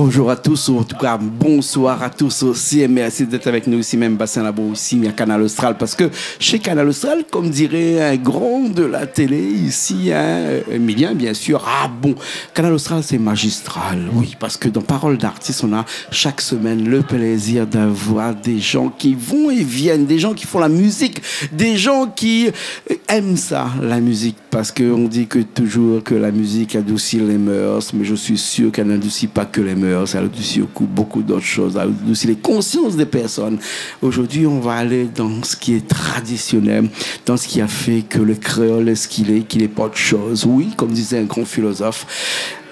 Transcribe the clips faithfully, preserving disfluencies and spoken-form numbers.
Bonjour à tous, ou en tout cas, bonsoir à tous aussi, et merci d'être avec nous ici même, Bassin Labou, ici, à Kanal Austral, parce que chez Kanal Austral, comme dirait un grand de la télé, ici, hein, euh, Emilien, bien sûr, ah bon, Kanal Austral, c'est magistral, oui, parce que dans Parole d'artiste, on a chaque semaine le plaisir d'avoir des gens qui vont et viennent, des gens qui font la musique, des gens qui, euh, aiment ça, la musique. Parce que on dit que toujours que la musique adoucit les mœurs, mais je suis sûr qu'elle n'adoucit pas que les mœurs, elle adoucit beaucoup, beaucoup d'autres choses, elle adoucit les consciences des personnes. Aujourd'hui, on va aller dans ce qui est traditionnel, dans ce qui a fait que le créole est ce qu'il est, qu'il est pas autre chose. Oui, comme disait un grand philosophe,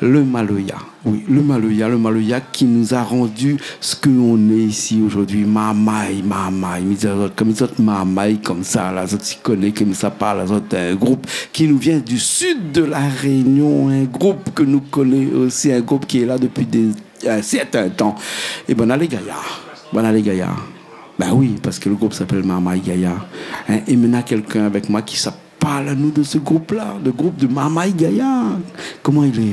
le maloya. Oui, le maloya, le maloya qui nous a rendu ce que on est ici aujourd'hui. Marmay, marmay, mi di azot, kom zot marmay komsa la, zot i koné koman sa i parl, zot in group ki nou vien du sud de La Réunion, in group ke nou koné osi, in group ki lé la dopi dé, in sèrtin tan. É banna lé gayar, banna lé gayar. Ben oui, parske le group i apèl Marmay Gayar. Hein, é mi néna kèlkin avèk moin ki sa parl anou de se group-la, le group de Marmay Gayar. Koman i lé ?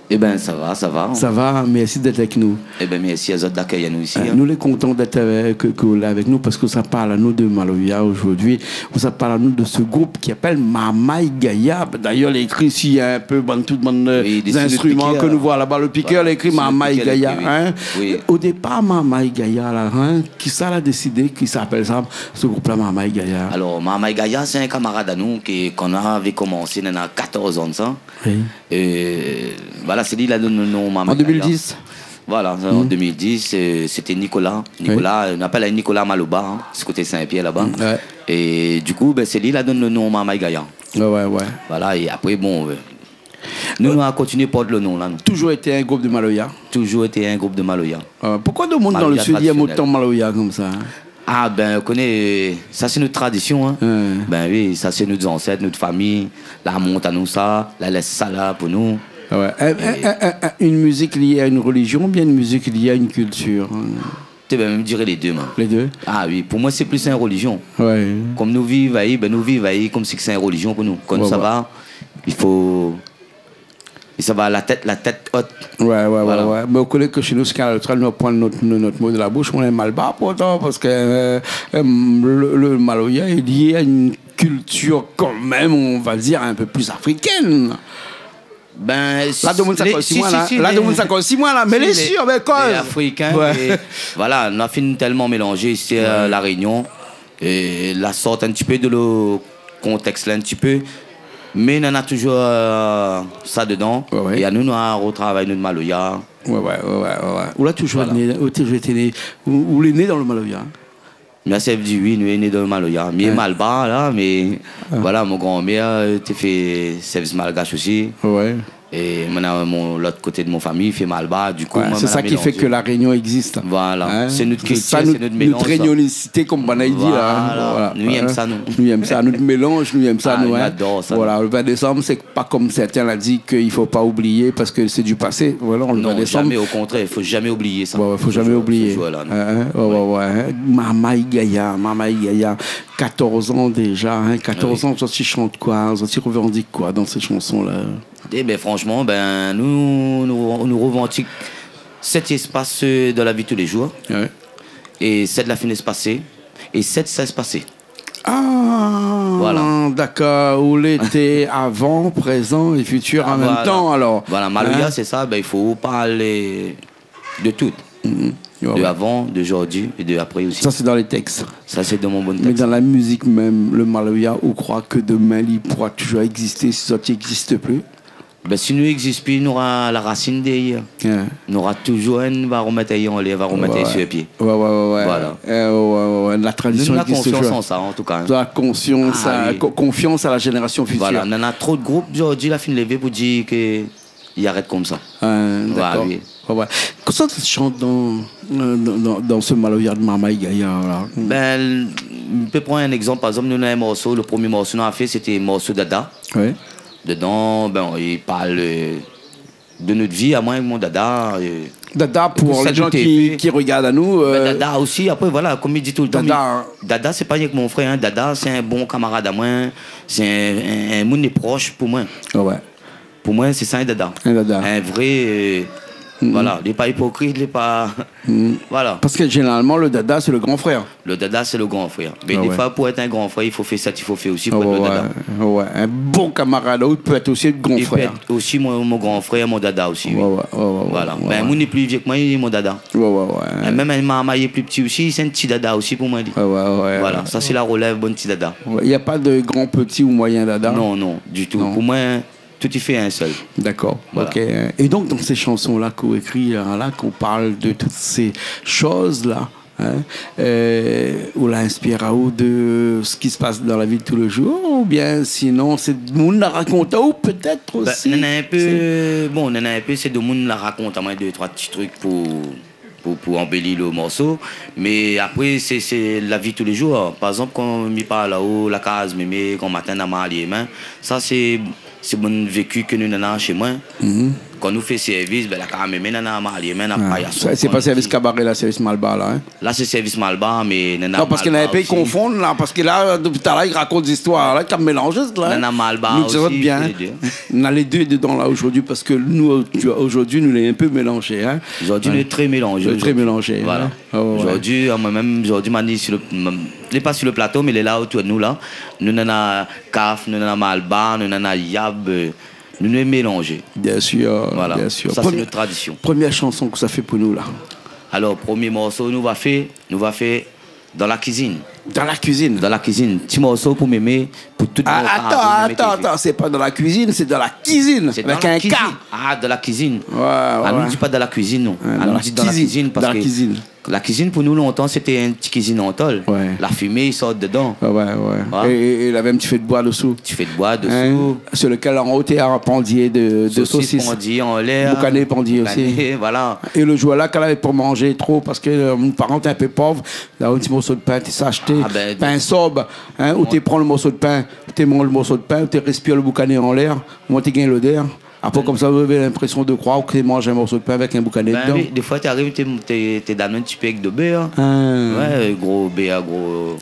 Ében, sa va, sa va. Sa va, mèrsi d'èt avèk nou. Ében, mèrsi azot d'akèy anou isi, hein. Nou lé kontan d'èt avèk, ke, ke ou lé la avèk nou, parske ou sa parl anou de maloya zordi. Ou sa parl anou de se group ki apèl Marmay Gayar. Dayèr, lé ékri isi, in pé, bann, tout bann, euh, zinstriman ke nou voi laba. Oui, desi le pikèr, la. Le pikèr, lé ékri Marmay Gayar, hein. Oui. O dépar, Marmay Gayar la, hein, kisa la désidé, kisa i apèl sa, se group-la, Marmay Gayar ? Alor, Marmay Gayar, sé in kamarad anou ke, kan nou lavé komansé, néna katorz an de sa. Oui. Euh, voilà, sé li la donn le non Marmay Gayar. An deux mille dix ? Voilà, an deux mille dix, euh, sété Nicolas. Oui. Nicolas, euh, nou apèl ali Nicolas Maloba, hein, sé koté Sin-Pièr laba. Mm, ouais. É du kou, ben, sé li la donn le non Marmay Gayar. Ouais, ouais, ouais. Voilà, é apré, bon, euh, nou, nou la kontinié port le non-la, nou. Toujours été un groupe de maloya ? Toujours été un groupe de maloya. Euh, poukoi domoun dan le sud i èm otan maloya komsa, hein ? Maloya tradisionèl. Ah, ben, ou koné, sa sé nout tradision, hein. Ouais. Ben oui, sa sé nout zansèt, nout fami la amont anou sa, la lès sa la pou nou. Ah ouais. É, é, é, é, é, une musique liée à une religion ou bien une musique liée à une culture, hein ? Té, ben, mi diré lé dé, moin. Lé dé ? Ah oui, pou moin, sé plis in relizion. Ouais. Kom nou viv ali, ben, nou viv ali komsi sé in relizion pou nou. Kan sa va, i fo É sa va la tèt, la tèt ot. Ouais, ouais, ouais, ouais. Voilà. Mé ou koné ke shé nou, sé Kanal Austral, nou pran nout, nout, nout mo de la boush, nou lé malbar pourtan, parske, euh, euh, le, le maloya lé lié à une culture quand même, on va dire, un peu plus africaine. Ben, la, domoun sa koz si moin la. Si, si, la, domoun sa koz si moin la, mé lé sir, mé koz. Lé afrikin, mé voilà, nou la fine tèlman mélanzé isi, euh, La Rényon. É la sort in ti pé de lo kontèks la, in ti pé. Mé nana touzour, euh, sa dedan. Ouais, ouais. É anou, nou la rotravay nout maloya. Ouais, ouais, ouais, ouais, ouais. Ou la touzour né, ou touzour été né, ou, ou lé né dan lo maloya ? Mi la sèv di oui, nou lé né dan lo maloya. Mi lé malbar la, mé voilà, mon granmèr, euh, té fé sèrvis malgash osi. Ouais. É moin na mon lot koté de mon fami i fé malbar, du kou, ouais, moin, sé sa ki fé ke La Rényon i égzis. Voilà. Hein ? Sé nout kiltir, sé nout mélanz, sa. Sé sa, nout, nout rényonisité, kom banna i di la, hein. Voilà. Voilà. Nou i èm sa, nou. Nou i èm sa, nout mélanz, nou i èm sa, nou, hein. Ah, nou ador sa, nou. Voilà, le vingt décembre, sé pa kom sèrtin la di ke i fo pa oublié parske sé du passé. Voilà, le vingt décembre. Non, zamé, o kontrèr, i fo zamé oublié sa. Ouais, ouais, fo zamé oublié. Sé jour-la, non. Hein, hein. Ouais, ouais, ouais, hein. Marmay Gayar, Marmay Gayar. Katorz an déza, hein, katorz an, zot i shant koi, zot i revandik koi dan sé shanson-la ? Eh ben, franchement, ben, nou, nou, nou revandik sak i spas, euh, dan la vi tou lé zour. Ouais. É sak la fine spasé. É sak sa spasé. Ah, dakor. Voilà. Ou lété avan, prézan é fitir an mèm tan, alor. Ah, voilà. Voilà, maloya, hein ? Sé sa, ben, i fo parl de tout. Mhm. Ouais, ouais. De avan, de zordi é de apré osi. Sa, sé dan lé tèks. Sa, sé dan mon bann tèks. Mé dan la mizik mèm, le maloya, ou kroi ke domin, li poura touzour égzisté si zot i égzis pi ? Ben, si nou égzis pi, nora la rasine dèryèr. Ouais. Nora touzour inn va romèt ali anlèr, va romèt ali su pié. Ouais, ouais, ouais, ouais. Voilà. Euh, ouais, ouais, ouais. La tradision i égzis touzour. Nou, nou na konfians an sa, an tou ka, hein. La konfians, ah oui, euh, ko-, konfians à la génération future. Voilà, nana tro de group zordi la fine lévé pou dir ke i arèt komsa. Ah, dakor. Ouais, oui. Ouais, ouais. Kosa ou shant dan, euh, dan, dan, dan se maloya de Marmay Gayar la ? Ben, mi pé pran in égzanp. Par égzanp, nou na in morso, le promié morso nou la fé, sété morso Dada. Oui. Dedan, ben, i parl, euh, de nout vi, amoin èk mon dada, euh, Dada, pou lé zan ki, ki rogard anou, euh, ben, Dada osi, apré, voilà, kom mi di toultan, Dada, mi, Dada, sé pa rienk mon frèr, hein. Dada, sé in bon kamarad amoin, sé in, in, in moun lé prosh pou moin. Ah ouais. Pou moin, sé sa, in dada. In dada. In vré, euh, Voilà, lé pa ipokrit, lé pa, voilà. Parske zénéralman, le dada, sé le gran frèr. Le dada, sé le gran frèr. Mé défoi, pou èt in gran frèr, i fo fé sak i fo fé osi pou èt le dada. Ah ouais, ouais. In bon kamarad, ou pé èt osi le gran frèr. I pé èt osi mon, mon gran frèr, mon dada osi, oui. Ouais, ouais, ouais, ouais. Voilà. Bin, moun lé pli vié ke moin, li lé mon dada. Ouais, ouais, ouais. É mèm in marmay lé pli pti osi, sé in ti dada osi pou moin, li. Ouais, ouais, ouais. Voilà, sa sé la relèv, bon ti dada. Ouais, y a pas de grand, petit ou moyen dada ? Non, non, du tout. Non. Pou moin, tout i fé in sèl. D'accord, ok. Voilà. Et donc, dans ces chansons-là qu'on écrit, hein, là, qu'on parle de toutes ces choses-là, hein, euh, ou la inspir aou de ce qui se passe dans la vie de tous les jours, ou bien sinon, sé moun la rakont aou peut-être aussi ? Bin, néna in pé, bon, néna in pé, sé demoun la rakont amoin dé, troi ti trik pou pou, pou anbéli le morso. Mé apré, sé, sé la vi tou lé jour. Par égzanp, kan mi parl la-o, la kaz mémé, gran matin, na marlyé, mé sa, sé, sé bann véki ke nou néna shé moin. Kan nou fé sèrvis, bin, la kaz mémé, na, na marlyé, mé na payason, sé pa sèrvis kabaré la, sèrvis malbar la, hein ? La, sé sèrvis malbar, mé néna malbar osi. Non, parske néna in pé i konfonn la, parske la, dopi talèr, i rakont zistoir la, i mélanz la, hein. Néna malbar osi, lé dé. Nou sort bien. Néna lé dé dedan la zordi, parske nou, zordi, nou lé in pé mélanzé, hein. Zordi, nou lé trè mélanzé. Trè mélanzé, hein. Voilà. Ah ouais, ouais. Zordi, moin mèm, zordi, ma ni si le, m-, lé pa si le plato, mé lé la otour nou la. Nou néna kaf, nou néna malbar, nou néna yab, euh, nou, nou lé mélanzé. Bien sûr, bien sûr. Voilà. Sa, sé nout tradision. Premièr, premièr shanson ke sa fé pou nou la ? Alor, promié morso nou va fé, nou va fé Dan la kuizine. Dan la kuizine. Dan la kuizine. Ti morso pou mémé, pou tout... Ah, atann, atann, atann, sé pa dan la kuizine, sé dan la kizine, avèk in K. Ah, dan la kuizine. Ouais, ouais. Ah, nou di pa dan la kuizine, non. Ah, nou di dan la kuizine, parske la kuizine pou nou, lontan, sété in ti kuizine an tol. Ouais. La fimé i sort dedan. Ouais, ouais, ouais. Voilà. É, é, é lavé in ti fé d'boi desou. Ti fé d'boi desou. Hein, sur lequel anlèr té na pandié de, de sosis. Sosis pandié anlèr. Boukané pandié osi. Boukané, voilà. É le zour la, kan lavé pa manzé tro, parske, euh, mon paran té in pé pov, la, in ti morso d'pin, té sa ashté. Ah, bin, pin sob, hein, ou té pran le morso d'pin, ou té manz le morso d'pin, ou té réspir le boukané anlèr, moin té gingn lodèr. Apré, konmsa, ou lavé linprésion de kroir ou té manz in morso d'pin avèk in boukané dedan. Bin oui, défoi, té ariv, té, té, té done in ti pé avèk de bèr. Ah. Ouais, gro bèr, gro,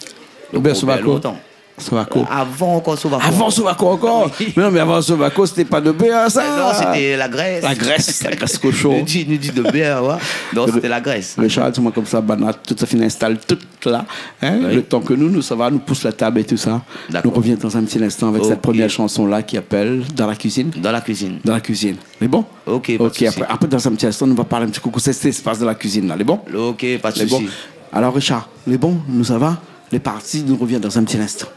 le gro bèr Sovaco. Lontan. Sovaco. Avan ankor Sovaco. Avan Sovaco ankor. Oui. Mé non, mé avan Sovaco, sété pa de bèr, sa. Eh non, sété la grès. La grès, la grès koshon. Nou di, nou di de bèr, ouais. Non, sété la grès. Richard, di amoin konmsa, banna tout sa fine instal tout la, hein, oui, le tan ke nou, nou sava, nou pous la tab é tout sa. D'accord. Nou revien dan in ti instan avèk sèt promièr shanson la ki apèl Dan la kuizine. Dan la kuizine. Dan la kuizine. Lé bon ? Ok, pa de sousi. Ok, apré, apré, dan in ti instan, nou va parl in ti kou kosa i spas dan la kuizine la. Lé bon ? Ok, pa de sousi. Lé bon ? Alor, Richard, lé bon, nou sava ? Lé parti, nou revien dan in ti instan.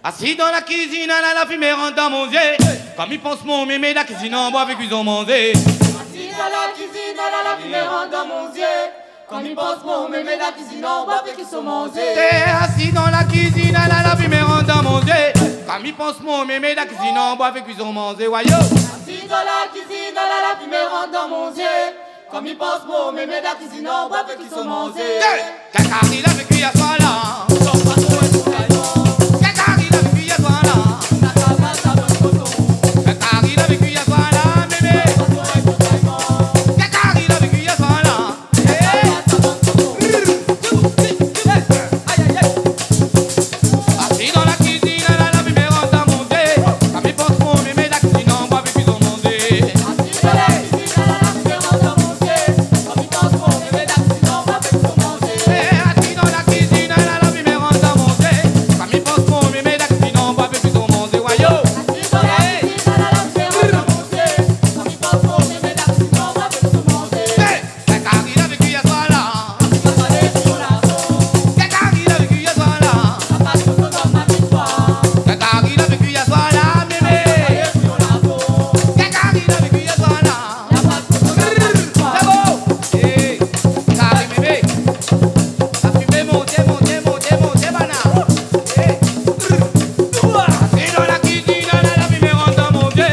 Asiz dan la kuizine, ala la fimé i rant dan mon zié. Kan mi pans mon mémé, la kuizine an boi fé kui son manzé. Asiz dan la kuizine, ala la fimé i rant dan mon zié. Kan mi pans mon mémé, la kuizine an boi fé kui son manzé. Asiz dan la kuizine, ala la fimé i rant dan mon zié. Kan mi pans mon mémé, la kuizine an boi fé kui son manzé. Wayo ! Asiz dan la kuizine, ala la fimé i rant dan mon zié. Kan mi pans mon mémé, la kuizine an boi fé kui son manzé. Kèl kari lavé kui aswar la ? Kèl kari lavé kui aswar la ? Kèl kari lavé kui aswar la, mémé ? Kèl kari lavé kui aswar la ? Asiz dan la kuizine, ala la fimé i rant dan mon zié. Kan mi pans mon mémé, la kuizine an boi fé kui son manzé. Asiz dan la kuizine, ala la fimé i rant dan mon zié. Kan mi pans mon mémé, la kuizine an boi fé kui son manzé. Wayo ! Kèl kari lavé kui aswar la ? Kèl kari lavé kui aswar la ? Kèl kari lavé kui aswar la, mémé ? Kèl kari lavé kui aswar la ? Sé bon ! Eh, kari mémé. La fimé monté, monté, monté, monté, banna. Eh. Asiz dan la kuizine, ala la fimé i rant dan mon zié.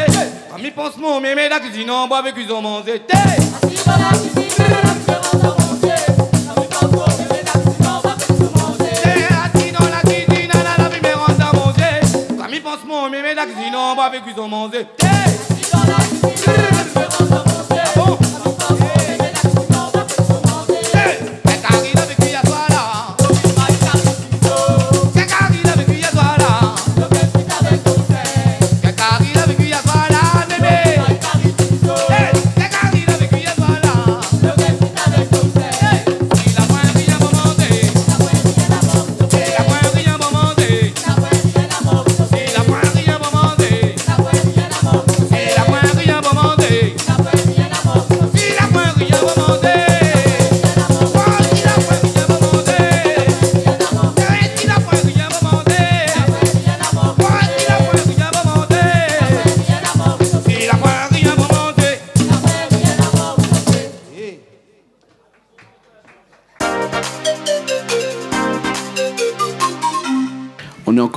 Kan mi pans mon mémé, la kuizine an boi fé kui son manzé. Té ! Asiz dan la kuizine, ala la fimé i rant dan mon zié. Kan mi pans mon mémé, la kuizine an boi fé kui son manzé. Té ! Asiz dan la kuizine, ala la fimé i rant dan mon zié. Kan mi pans mon mémé, la kuizine an boi fé kui son manzé. Té ! Asiz dan la kuizine, ala la fimé i rant dan mon zié. Ah bon ? Kan mi pans mon mémé, la kuizine an boi fé kui son manzé. Té ! Kèl kari lavé kui aswar la ? Kèl kari lavé kui aswar la ? Kèl kari lavé kui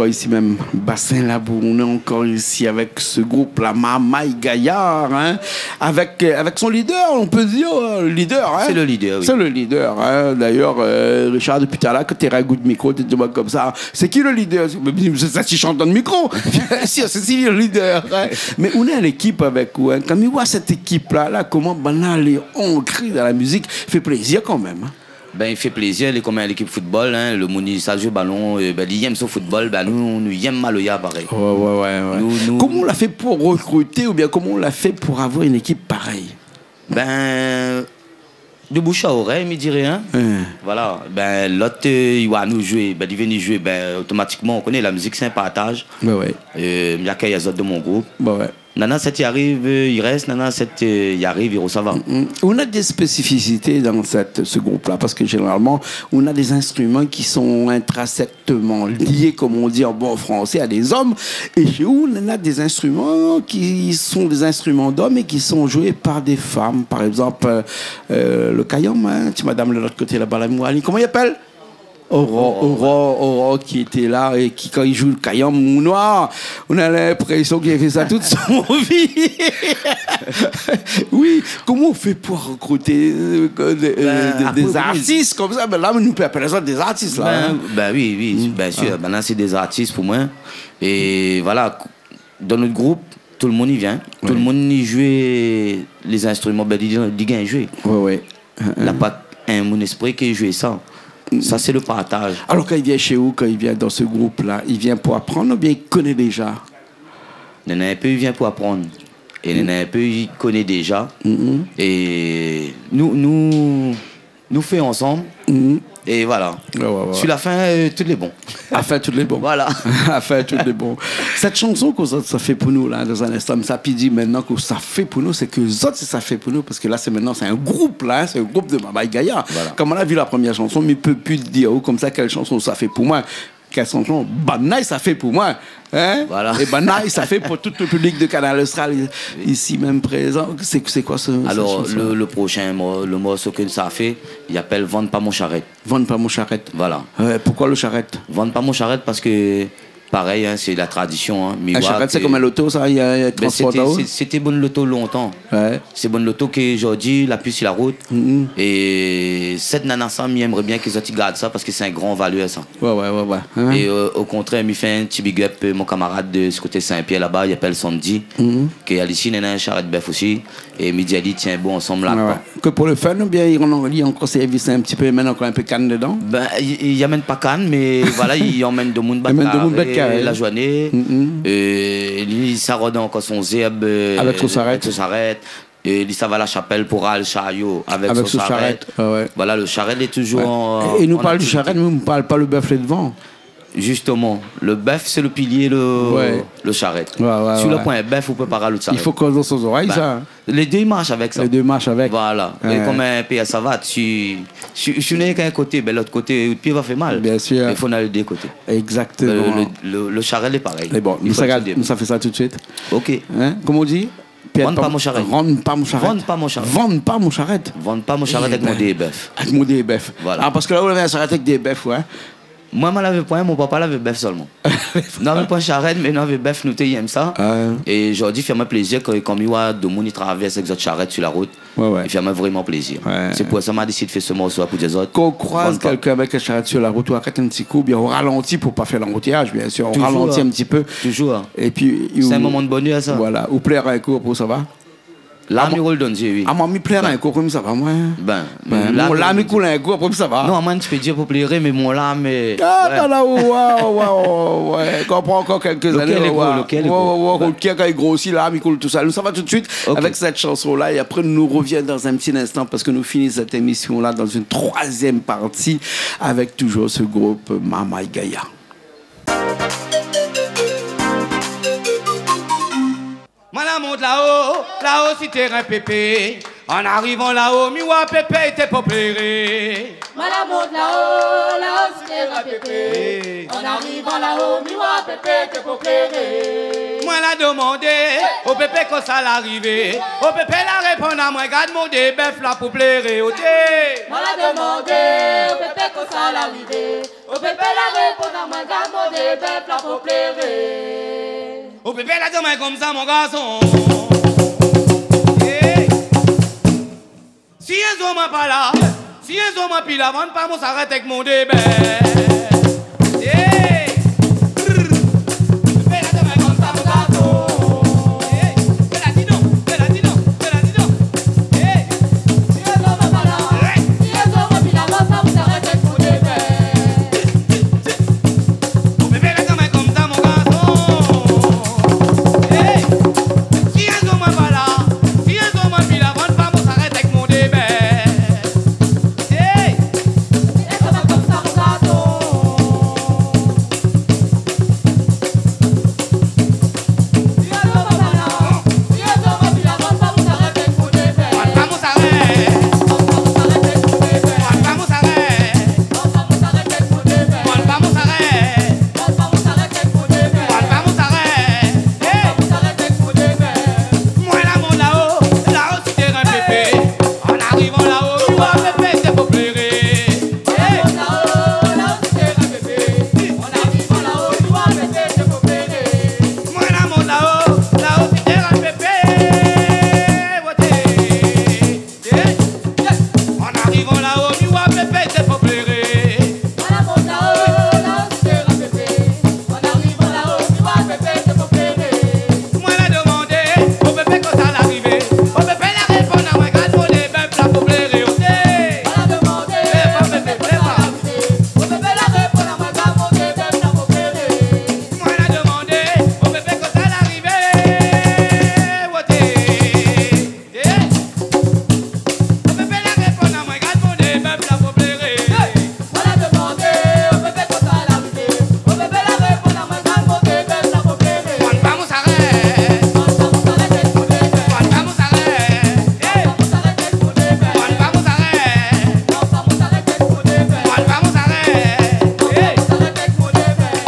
Isi mèm, Bassin Labou, on est encore ici avec ce groupe-là, Marmaye Gaillard, hein, avec, euh, avec son leader, on peut dire, euh, le leader, hein. C'est le leader, oui. C'est le leader, hein. D'ailleurs, euh, Richard, dopi talèr, kan té ragout mikro, té di amoin konmsa, c'est qui le leader ? Mé sé sa ki shant dan le mikro. Bien sûr, c'est lui le leader, hein. Mé ou néna lékip avèk ou, hein. Kan mi oi sèt ékip-la, la, koman banna lé ankré dan la mizik, i fé plézir kanmèm, hein. Ben, i fé plézir, lé konm in lékip football, hein. Le moun i sa zoué balon, euh, ben, li yèm son football, ben, nou, nou yèm maloya parèy. Ouais, ouais, ouais, ouais. Nou, nou... Koman ou la fé pou rekrité oubien koman ou la fé pou avoir in ékip parèy ? Ben, de bouche à oreille, mi diré, hein. Hein. Voilà. Ben, lot, euh, i oi nou zoué, ben, li vien zoué, ben, otomatikman, ou koné, la mizik, sé in partaz. Ouais, ouais. Euh, mi akèy azot dan mon group. Ouais, ouais. Nana sèt i ariv, euh, i rès, nana sèt, euh, i ariv, i rosava. Mm. On a des spécificités dans cette, ce groupe-là, parce que généralement, on a des instruments qui sont intrinsèquement liés, comme on dit en bon français, à des hommes. Et chez vous, on a des instruments qui sont des instruments d'hommes et qui sont joués par des femmes. Par exemple, euh, euh, le kayanm, hein, ti madam de l'ot koté laba, la, Mouali, koman i apèl ? Aurore, Aurore, Aurore ki té la é ki, kan i zoué le kayanm, mon noir, on a l'inprésion li la fé sa tout son vi. Oui, koman ou fé pou rekrité, euh, dé, euh, ben, dé, apré, dé oui, zartis konmsa ? Ben la, nou pé apèl sa dé zartis, la, hein. Ben, ben oui, oui, bien sûr. Ah. Ben la, sé dé zartis pou moin. É voilà, dan nout group, tout le moun i vien. Ouais. Tout le moun i zoué lé zinstriman, ben, li, li gingn zoué. Ouais, ouais. Hein, hein. Na pa in moun ésprè ki zoué sa. Mm. Sa, sé le partaz. Alor, kan i vien shé ou, kan i vien dan se group-la, i vien pou aprann oubien i koné déza ? Néna in pé i vien pou aprann. É néna in pé i koné déza. Mm. É nou, nou, nou fé ansanm. Mm. É voilà. Ouais, ouais, ouais. Sur la fin, euh, tout lé bon. A la fin, tout lé bon. Voilà. A la fin, tout lé bon. Sèt shanson ke zot sa fé pou nou la, dan in instan, sa pi di mintnan ke sa fé pou nou, sé ke zot sa fé pou nou, parske la, sé mintnan, sé in group la, sé in group de Marmaye Gaillard. Voilà. Kan moin la vi la promièr shanson, mi pé pi dir aou konmsa kèl shanson sa fé pou moin, kèl shanson banna sa fé pou moin, hein ? Voilà. É banna sa fé pou tout le piblik de Kanal Austral i-, isi mèm prézan. Sé, sé koi se, sèt shanson ? Alor, le, le proshin mo-, le morso ke sa fé, i apèl Vann pa mon sharèt. Vann pa mon sharèt. Voilà. Euh, poukoi le sharèt ? Vann pa mon sharèt parske, parèy, hein, sé la tradision, hein. In sharèt, sé konm in loto, sa, i, i transport aou ? Ben, sété, sé, sété bann loto lontan. Ouais. Sé bann loto ke zordi la pi si la rout. Mm. É sèt nana sa, mi èmré bien ke zot i gard sa parske sé in gran valèr, sa. Ouais, ouais, ouais, ouais. Hein ? É, euh, o kontrèr, mi fé in ti big up, euh, mon kamarad de se koté Sin-Pièr laba, i apèl Sandy, ke ali osi néna in sharèt bèf osi. É mi di ali, tienbo ansanm la, koi. Ouais, ouais. Ke pou le fun oubien i rann, i rann ankor sèrvis in ti pé, i amenn ankor in pé kann dedan ? Ben, i, i amenn pa kann, mé voilà, i amenn domoun bat karé, i amenn domoun bat karé la zourné. Mm. É li sa rod ankor son zèrb, euh, avèk son sharèt. Avèk son sharèt. É li sava la shapèl pou ral sharyo avèk son sharèt. Avèk son sharèt, ouais, ouais. Voilà, le sharèt lé touzour an, an aktivité. Ouais. É nou parl du sharèt, mé nou parl pa le bèf lé devan. Zistoman, le bèf, sé le pilié, le, le sharèt. Ouais, ouais, ouais. Si ou la poin bèf, ou pé pa ral out sharèt. I fo koz dan son zorèy, sa, hein. Ben, lé dé i marsh avèk sa. Lé dé i marsh avèk. Voilà. Ouais. É konm in pé a savat, si, si, si ou néna k'in koté, ben, lot koté, out pié va fé mal. Bien sûr. I fo néna lé dé koté. Exactement. Le, le, le, le sharèt lé parèy. Mé bon, i fo nou sa gard, nou sa fé sa tout de suite. Ok. Hein ? Koman ou di ? Vann pa mon sharèt. Vann pa mon sharèt. Vann pa mon sharèt. Vann pa mon sharèt avèk mon dé bèf. Eh ben, avèk mon dé bèf. Voilà. Ah, parske la, ou lavé in sharèt avèk dé bèf, ouais. Moin, moin lavé poin, mon papa lavé bèf sèlman. Nou lavé poin sharèt, mé nou lavé bèf, nou té yèm sa. Ah. É zordi, i fé amoin plézir ke, kan mi oi domoun i travèrs avèk zot sharèt si la rout, ouais, ouais, i fé amoin vréman plézir. Ouais. Sé pou sa ma désid fé se morso la pou dir azot. Kan ou kroiz kèlkin avèk in sharèt si la rout, ou arèt in ti kou, bien ou ralanti pou pa fé lanboutéyaz, bien sûr. Touzour, hein. Ou ralanti in ti pé. Touzour, hein. Épi, sé in moman de bonèr, sa. Voilà. Ou plèr in kou, apré sa va. Larm i roul dan zié, oui. Ah, moin, mi plèr in kou, konmsa va, moin. Ben, mon larm i koul in kou, apré sa va. Non, moin, mi pé dir pou pléré, mé mon larm, euh, ah, ouais. Non, non, ouais, ouais, ouais, ouais. Kan ou pran ankor kèlk zané, le kèr lé gro, ouais, le kèr lé gro. Ouais, ouais, ouais, le kèr, kan li grosi, larm i koul tousèl. Nou sava tout de suite avèk sèt shanson-la, é apré, nou rovien dan in ti instan, parske nou fini sèt émision-la dan in troizièm parti avèk touzour se group Marmaye Gaillard. Moin la mont laò, laò si térin Pépé. An arivan laò, mi oi Pépé té pou pléré. Moin la mont laò, laò si térin Pépé. An arivan laò, mi oi Pépé té pou pléré. Moin la domandé o pépé kosa la arivé. O pépé la réponn amoin, gard mon dé bèf la pou pléré, oté. Moin la domandé o pépé kosa la arivé. O pépé la réponn amoin, gard mon dé bèf la pou pléré. O pépé la di amoin konmsa, mon garson. Hey. Si in zour moin pa la, si in zour moin pi la, vann pa mon sarèt èk mon dé bèf. Hey. Pépé la di amoin konmsa, mon garson. Hey. Pépé la di non, pépé la di non, pépé la di non. Hey. Si in zour moin pa la, si in zour moin pi la, vann pa mon sarèt èk mon dé bèf. Ou pé fé la kanmèm konmsa, mon garson. Hey, si in zour moin pa la, si in zour moin pi la, vann pa mon sarèt èk mon dé bèf. Hey, é sa va konmsa, mon garson. Si in zour moin pa la, si in zour moin pi la, vann pa mon sarèt èk mon dé bèf. Vann pa mon sarèt. Vann pa mon sarèt. Moin la mont laô, laô si térin pépé. An arivan laô, mi oi pépé té pou pléré. Hey. Moin la mont laô, laô si térin pépé. Woté. Hey! An arivan laô, mi oi pépé té pou pléré. Moin la mont laô, laô si térin pépé. An arivan laô, mi oi pépé té pou pléré. Moin la domandé o pépé kosa la arivé. O pépé la réponn amoin, gard mon dé bèf la pou pléré, oté. Moin la domandé o pépé kosa la arivé. O pépé la réponn amoin, gard mon dé bèf la pou pléré. Moin la domandé o pépé kosa la arivé, oté. Hey! O pépé la réponn amoin, gard mon dé bèf la pou pléré. Hey! Moin la domandé o pépé kosa la arivé. O pépé la réponn amoin, gard mon dé bèf la pou pléré. Vann pa mon sarèt. Vann pa mon sarèt èk mon dé bèf. Vann pa mon sarèt. Hey! Vann pa mon sarèt èk mon dé bèf. Vann pa mon sarèt. Vann pa mon sarèt èk mon dé bèf. Vann pa mon sarèt. Hey! Vann pa mon sarèt èk mon dé bèf.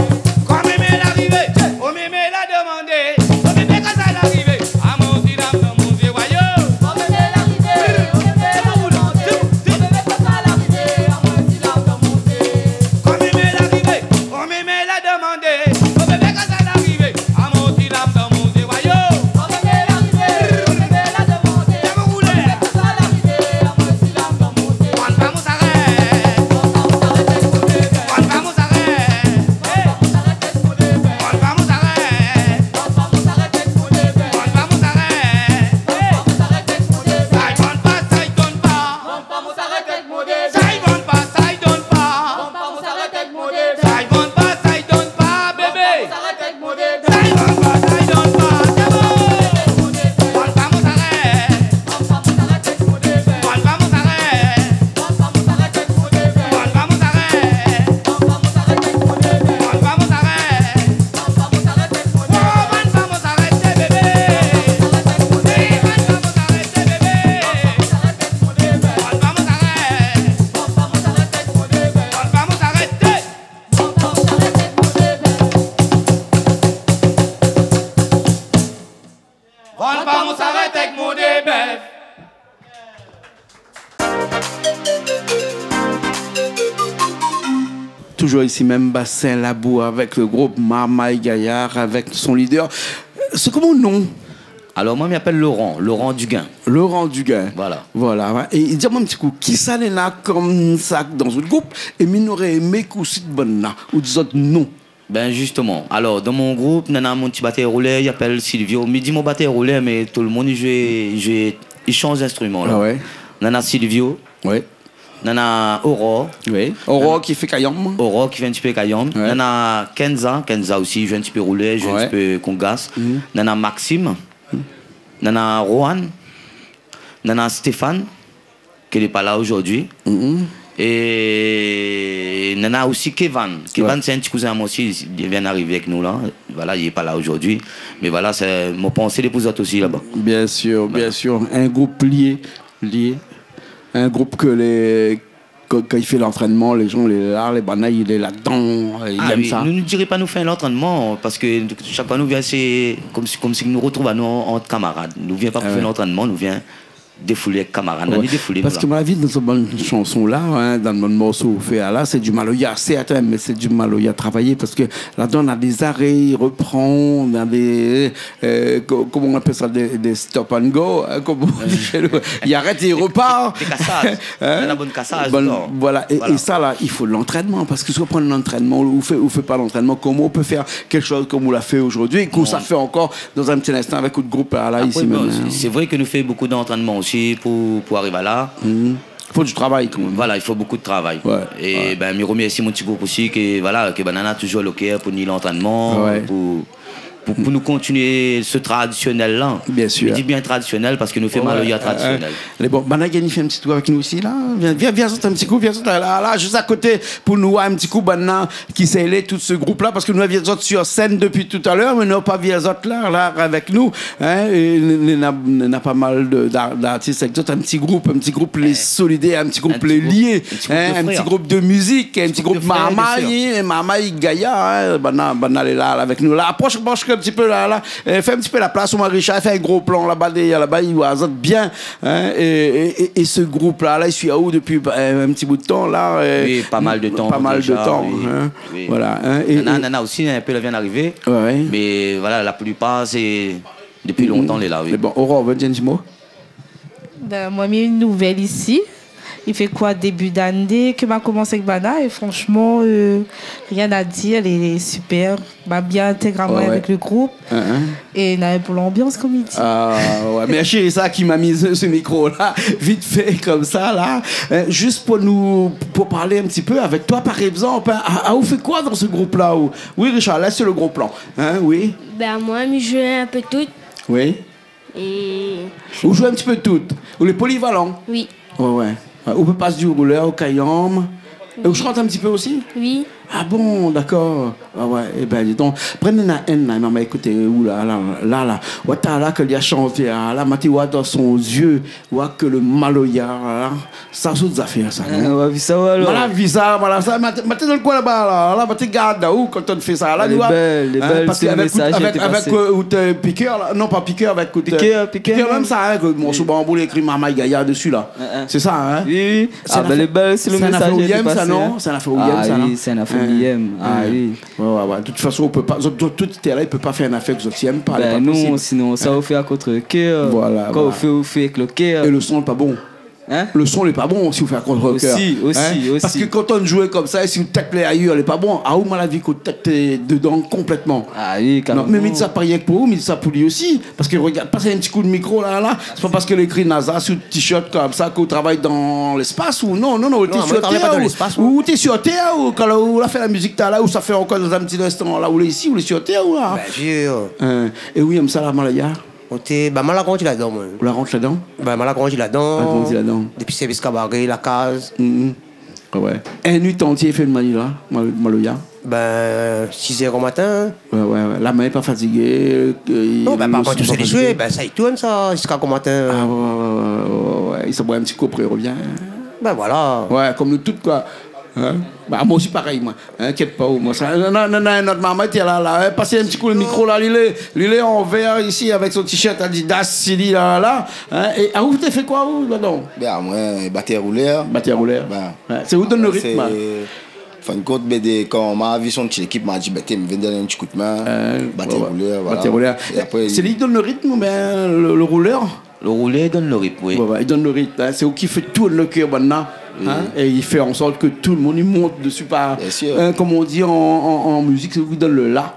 Kan mémé la arivé, o mémé la domandé. O pépé kosa la arivé. Amoin osi lam dan mon zié, wayo. O pépé la arivé, o pépé la domandé. O pépé kosa la arivé, amoin osi lam dan mon zié. Kan mémé la arivé, o mémé la domandé. O pépé kosa la arivé. Amoin osi lam dan mon zié, wayo. O pépé la arivé, o pépé la domandé. Lèv out koulèr. O pépé kosa la arivé, amoin osi lam dan mon zié. Vann pa mon sarèt. Vann pa mon sarèt èk mon dé bèf. Vann pa mon sarèt. Hey. Vann pa mon sarèt. Vann pa mon sarèt. Hey! Sa i vann pa, sa i donn pa. Vann pa mon sarèt èk mon dé bèf. Sa i vann pa, sa i donn pa. Vann pa mon sarèt èk mon dé bèf. Sa i vann pa, sa i donn pa, bébé. Vann pa mon sarèt èk mon dé bèf. Sa i vann pa, sa i donn pa. Sé bon. Vann pa mon sarèt. Vann pa mon sarèt èk mon dé bèf. Vann pa mon sarèt. Vann pa mon sarèt èk mon dé bèf. Vann pa mon sarèt. Vann pa mon sarèt èk mon dé bèf. Vann pa mon sarèt. Vann pa mon sarèt èk mon dé bèf. Oh, vann pa mon sarèt, bébé. Vann pa mon sarèt èk mon dé bèf. Hey, vann pa mon sarèt, bébé. Vann pa mon sarèt èk mon dé bèf. Vann pa mon sarèt. Vann pa mon sarèt èk mon dé bèf. Vann pa mon sarèt. Vann pa mon sarèt èk mon dé bèf. Vann pa mon sarèt èk mon dé bèf. Toujours ici même, Bassin Labour, avec le groupe Marmaille Gaillard, avec son leader. Euh, c'est comment le nom ? Alors, moi, je m'appelle Laurent, Laurent Duguin. Laurent Duguin. Voilà. Voilà, ouais. É di amoin in ti kou, kisa néna konmsa dan zot group, é mi noré émé k'ou sit banna, ou di zot non. Ben, justement. Alors, dans mon groupe, nana mon ti batèr roulèr, i apèl Silvio. Mi di mon batèr roulèr, mé tout le monde, i zoué, i zoué, i shanj instriman, la. Ah ouais. Nana Silvio. Ouais. Nana Aurore. Oui. Aurore ki fé kayanm. Aurore ki fé in ti pé kayanm. Ouais. Nana Kenza. Kenza osi, i zoué in ti pé roulèr, i zoué in ti pé kongas. Mhm. Nana Maxime. Mhm. Nana Rohan. Nana Stéphane, ki lé pa la zordi. Mhm. É nana osi Kevan. Kevan, ouais, sé in ti kouzin amoin osi, li vien arivé avèk nou la. Voilà, li lé pa la zordi. Mé voilà, sé mon pansé lé pou zot osi laba. Bien sûr, bien sûr. Voilà. In group lié, lié. In group ke lé Kan, kan i fé lantrènman, lé jan lé la, lé banna lé ladan, i èm sa. Ah oui, nou, nou diré pa nou fé lantrènman, parske shak foi nou vien, sé konmsi, konmsi nou rotrouv anou ant kamarad. Nou vien pa pou fé lantrènman, nou vien défoulé èk kamarad. Wé. Nou défoulé, nou, la. Parske moin la vi dan bann shanson la, in, dan bann morso ou fé la, sé di maloya, sèrtin, mé sé di maloya travayé, parske ladan, na dé zaré, i ropran, na dé, euh, ko-, koman i apèl sa, dé, dé stop and go, in, konm i di shé nou. I arèt é i ropar. Dé kasaz. In ? Na bann kasaz, non. Voilà. É, é sa la, i fo lantrènman, parske si ou pran lantrènman, ou fé, ou fé pa lantrènman, koman ou pé fé kékshoz konm ou la fé zordi, é ke ou sa fé ankor dan in ti linstan avèk out group la, la, isi mèm, in. Sé, sé vré ke nou fé bokou d'antrènman osi pou, pou ariv a la. Fo di travay kan mèm. Voilà, i fo bokou de travay. Wé. É bin, mi romèrsi mon ti group osi, ke, voilà, ke banna lé touzour lo kèr pou ni lantrènman, pou, pou, pou nou kontinié se tradisionèl la. Biensir. Mi di bien tradisionèl parske nou fé maloya tradisionèl. Lé bon, banna i gingn fé in ti tour avèk nou osi la. Vien, vien, vien zot in ti kou, vien zot la, la, la, zis a koté pou nou oir in ti kou banna ki sé lé tout se group la, parske nou la vi azot sir sèn dopi talèr, mé nou la pa vi azot la, la, avèk nou, in, é n-, n-, na, na pa mal de, d'ar-, d'artis avèk zot, in ti group, in ti group lé solidèr, in ti group lé lié, in, in ti group de mizik, in ti group marmay, in, marmay gayar, in, banna, banna lé la, la, avèk nou la. Aprosh, aprosh in ti pé la, la, é fé in ti pé la plas, omoin Richard, fé in gro plan laba, dèrièr laba, i oi azot bien. In, é, é, é, é se group la, la, i sui aou dopi, euh, in ti bout de tan la, euh, pa mal de tan déza, oui. Oui. Voilà, in, é, nana, é nana osi in pé la vien arivé. Wé, wé. Mé voilà, la plipar sé dopi lontan lé la, oui. Mé bon, Aurore, ou vé dir in ti mo ? Bin, moin, mi nouvèl isi. I fé koi, débi d'ané ke ma komans èk banna, é franshman, euh, rien a dir, lé sipèr. Ma bien intèg amoin avèk le group. In, in. É na pou lanbians, konm i di. Ah, wé. Mé shé, sa ki ma mi se, se mikro la, vit fé konmsa la. Euh, zis pou nou, pou parl in ti pé avèk toi, par égzanp, in, a, a, ou fé koi dan se group la, ou ? Oui, Richard, la, sé le gro plan. In, oui. Bin, moin, mi zoué in pé tout. Oui. É... Ou zoué in ti pé tout. Ou lé polivalan. Oui. Wé, wé. Wé, ou pé pas di roulèr o kayanm. É ou shant in ti pé osi ? Oui. Ah bon, dakor. Ah wé, é bin, di don. Apré, nana inn la, ma ékout, ou la, la, la, la. Wé, talèr la, ke li la shanté, ah, la, ma té oi dan son zié, oi ke le maloya, la, la. Sa, sé zafèr sa, non ? Ah, ou la vi sa, ou, alor ? Moin la vi sa, moin la sa, ma té, ma té dan le koin laba, la, la, ma té gard, la, ou, kan ou fé sa, la, lé bèl, lé bèl, parske avèk, avèk, euh, out, euh, pikèr, la, non, pa pikèr, avèk out, euh, pikèr, pikèr mèm, sa, in, ke morso banbou, lé ékri Marmay Gayar dési, la. Sé sa, in ? Oui, oui. Ah bin, lé bèl, sé le mésaz la pé pasé, in. Sé in afèr ou i èm, sa, non ? Sé in afèr ou i èm, sa, non ? Ah oui, sé in afèr ou i èm. Ah oui. Wé, wé, wé. De tout fason, ou pé pa, zot, zot, tout tèr la, i pé pa fé in afèr ke zot i èm pa, lé pa posib. Bin non, sinon, sa, ou fé a kont-kèr. Voilà, voilà. Kan ou fé, ou fé avèk le kèr. É le son lé pa bon. In ? Le son lé pa bon si ou fé a kont-kèr. Osi, osi, osi. Parske kan ou zoué konmsa, é si out tèt lé ayèr, lé pa bon. Ah, ou, moin la vi ke out tèt lé dedan konplètman. Ah oui, karéman. Non, mé mi di sa pa rienk pou ou, mi di sa pou li osi. Parske regard, pas in ti kou de mikro la, la. Sé pa parske lé ékri NASA si out t-shirt konmsa ke ou travay dan léspas ou, non, non, non, ou té sir tèr, ou, ou té sir tèr, ou, kan ou la fé la mizik talèr, ou sa fé ankor dan in ti linstan la, ou lé isi, ou lé sir tèr, ou la. Biensir. In, é ou i èm sa, la, maloya ? Oté, ba, moin la grandi ladan, moin. Ou la rant ladan ? Ba, moin la grandi ladan. La grandi ladan. Dépi sèrvis kabaré, la kaz. Mhm. Wé, wé. In nuit antièr, fé le maloya, mal-, maloya. Bin, sis èr o matin. Wé, wé, wé. La min lé pa fatigé, euh... Non, bin, par kont, ou sé lé zoué, bin, sa i tourn, sa, ziska o matin. Ah, wé, wé. I sa boir in ti kou, apré i revien. Bin, voilà. Wé, konm nou tout, koi. In ? Ba, moin osi parèy, moin. Inkièt pa ou, moin sa. Non, non, non, non, nout marmay té la, la. In, pas in ti kou le mikro la, li lé, li lé an vèr isi avèk son t-shirt Adidas, Sili, la, la, la. In, é, ah, ou té fé koi, ou, ladan ? Bin, moin, batèr roulèr. Batèr roulèr. Bin, wé, sé ou i donn le ritm, in. Fin de kont, bin, dé, kan ma vi son ti lékip, ma di, bin, té, mi vien donn in ti kou de min, batèr roulèr, voilà. Batèr roulèr. É apré, sé li i donn le ritm oubien le, le roulèr ? Le roulèr i donn le ritm, oui. Wé, wé, i donn le ritm, in. Sé ou ki fé tourn le kèr banna, in, é i fé an sort ke tout le moun i mont dési par, in, konm i di an, an, an mizik, sé ou ki donn le la.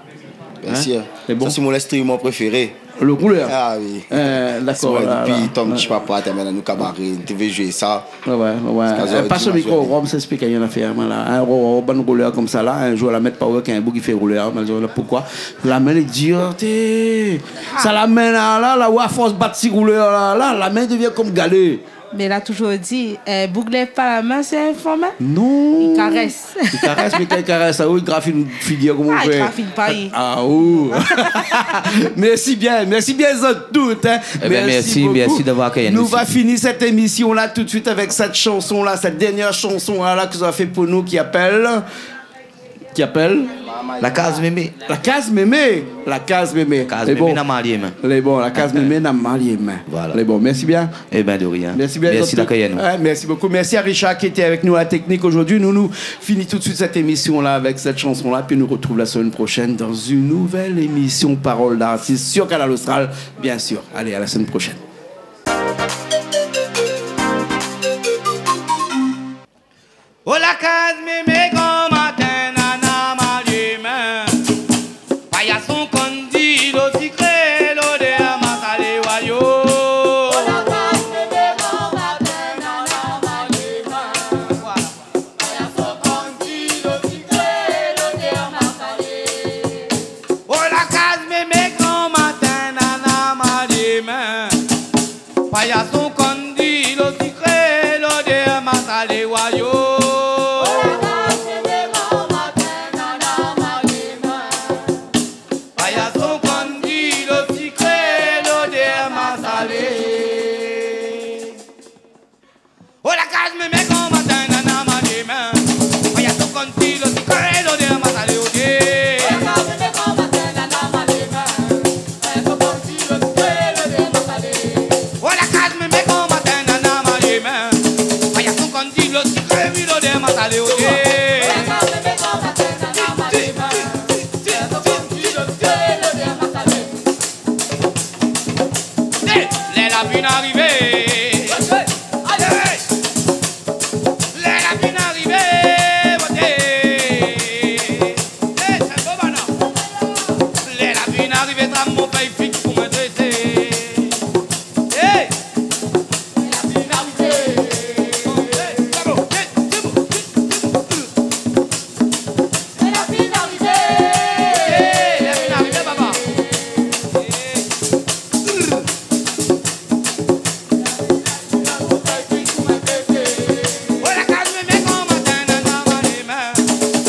Biensir. Lé bon. Sa, sé mon instriman préféré. Le roulèr. Ah oui. Euh, dakor, la, la. Dopi tan ti papa té amenn anou kabaré, té vé zoué sa. Wé, wé, wé. Ziska zordi, pa se mikro, Rom, sa ésplik aou in afèr, moin la. In, Rom, Rom, bann roulèr konmsa la, in zour, la mèt pa wé k'in boug i fé roulèr, mé la di, poukoi ? La min lé dir, té. Sa la min la, la, la, wé, a fors bat si roulèr la, la, la min i devien konm galé. Mé la touzour di, eh, boug lèv pa la min, sé in fanm, in. Non. Li karès. Li karès, mé kan li karès aou, li grafine figir, koman ou fé ? Ah, li grafine pa, li. Ah, ou. Mèrsi bien, mèrsi bien zot tout, in. Eh ben, mèrsi, mèrsi d'avoir akéyi anou isi. Nou va fini sèt émisyon-la tout suit avèk sèt shanson-la, sèt dèrnièr shanson-la, la, ke zot la fé pou nou, ki apèl Ki apèl ? La kaz mémé. La kaz mémé. La kaz mémé. Kaz mémé na marié min. Lé bon, la kaz mémé na marié min. Voilà. Lé bon, mèrsi bien. Eh ben, de rien. Mèrsi bien, mèrsi zot tout. Mèrsi d'akéyir anou. Ouais, mèrsi bokou. Mèrsi à Richard ki lété avèk nou à la teknik zordi. Nou, nou fini tout suit sèt émisyon-la avèk sèt shanson-la, pi nou artrouv la semèn proshèn dan in nouvèl émisyon Parole d'artiste sur Kanal Austral, bien sûr. Alé, à la semèn proshèn. Oh, la kaz mémé gran matin, nana marié min. Payason konn di lo sikré, lodèr masalé, wayo. Oh, la kaz mémé gran matin, nana marié min. Payason konn di lo sikré, lodèr masalé. Oh, la kaz mémé gran matin, nana marié min. Payason konn di lo sikré, lodèr masalé, wayo. Payason konn di lo sikré, lodèr masalé. Oh, la kaz mémé gran matin, nana marié min. Payason konn di lo sikré, lodèr masalé, odé. Oh, la kaz mémé gran matin, nana marié min. Payason konn di lo sikré, wi, lodèr masalé, odé. Lé, lé la fine arivé. Alé. Lé la fine arivé, woté. Eh, sé bon, banna. Lé la fine arivé, trap mon fèy fik pou m'intérésé. Eh. Lé la fine arivé. Eh, sé bon, eh, sé bon, eh, sé bon. Lé la fine arivé. Eh, lé la fine arivé, papa. Eh. Oh, la kaz mémé gran matin, nana marié min.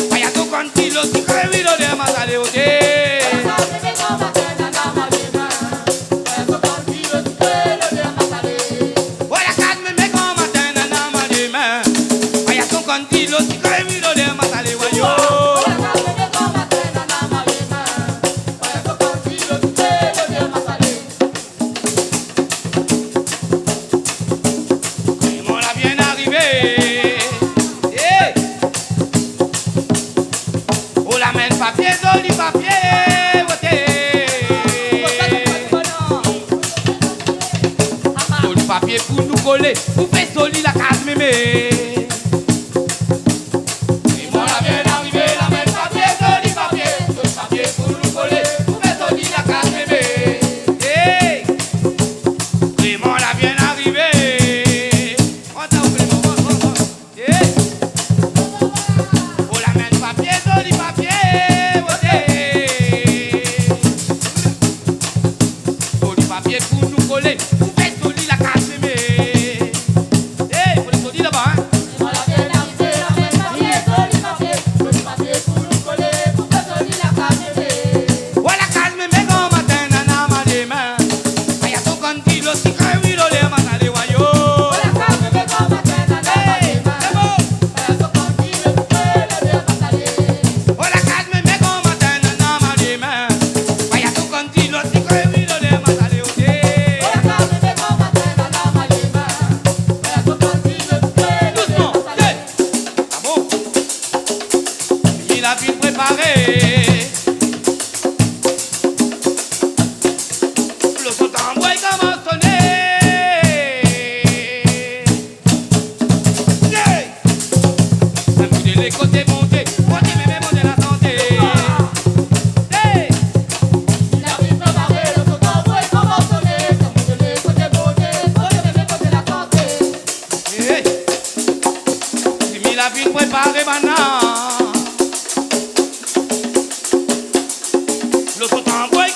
Payason konn di lo sikré, wi, lodèr masalé, odé. Oh, la kaz mémé gran matin, nana marié min. Payason konn di lo sikré, wi, lodèr masalé, wayo. Krémon la bien arivé. Eh. Oh, la min papié, zoli papié, woté. Zoli papié pou nou kolé, pou fé zoli la kaz mémé. Krémon la bien arivé, la min papié, zoli papié, zoli papié pou nou kolé, pou fé zoli la kaz mémé. Hey ! Krémon la bien arivé. Antann, Krémon, antann, antann. Hey ! Oh, la min papié, zoli papié, woté. Zoli papié pou nou kolé, pou fé zoli la kaz mémé. Hey, fo lé zoli laba, in. Voilà, kaz mémé gran matin, nana marié min. Payason konn di lo sikré, wi, lodèr masalé, wayo. Hey, sé bon. Oh, la kaz mémé gran matin, nana marié min. Payason konn di lo sikré, wi, lodèr masalé, odé. Dousman, hey. Ah bon ? Fini la fine préparé. Lo son tanbour i komans soné. Hey ! Sa moudé lé koté Bondié, Bondié mémé, Bondié la santé. Hey ! Hey ! Fini la fine préparé, banna. Lo son tanbour i